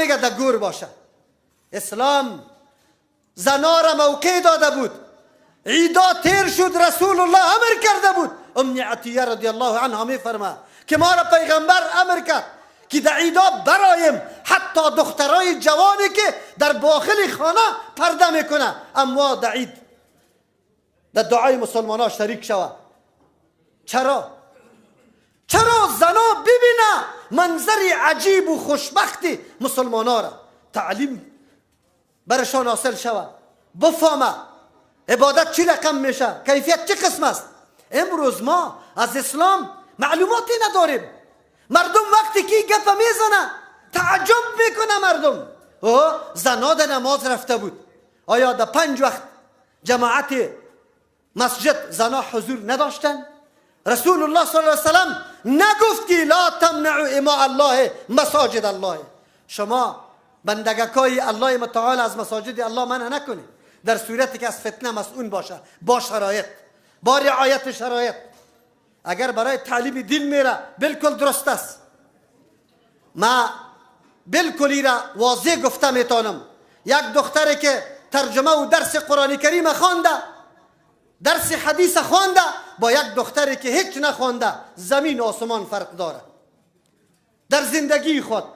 میگه در گور باشه. اسلام زنا را موقع داده بود. عیدا تیر شد، رسول الله امر کرده بود. ام عطیه رضی الله عنها میفرما که ما را پیغمبر امر کرد که در عیدا برایم، حتی دخترای جوانی که در داخل خانه پرده میکنه، اما در عید در دعای مسلمان ها شریک شوه. چرا؟ چرا زنا ببینه منظر عجیب و خوشبختی مسلمان ها را، تعلیم برشان حاصل شوه، بفهمه عبادت چی رقم میشه، کیفیت چه قسم است. امروز ما از اسلام معلوماتی نداریم. مردم وقتی که گپ میزنه تعجب میکنه مردم. او زنا در نماز رفته بود. آیا در 5 وقت جماعت مسجد زنا حضور نداشتن؟ رسول الله صلی الله علیه وسلم نگفت که لا تمنعوا اماء الله مساجد الله، شما بندگکای الله متعال از مساجد الله منع نکنید، در صورتی که از فتنه مسئول باشه، با شرایط، با رعایت شرایط. اگر برای تعلیم دین میره بالکل درست است. ما بالکلی را واضح گفته میتونم، یک دختری که ترجمه و درس قرآن کریم خوانده، درس حدیث خوانده، با یک دختری که هیچ نخوانده زمین و آسمان فرق داره در زندگی خود.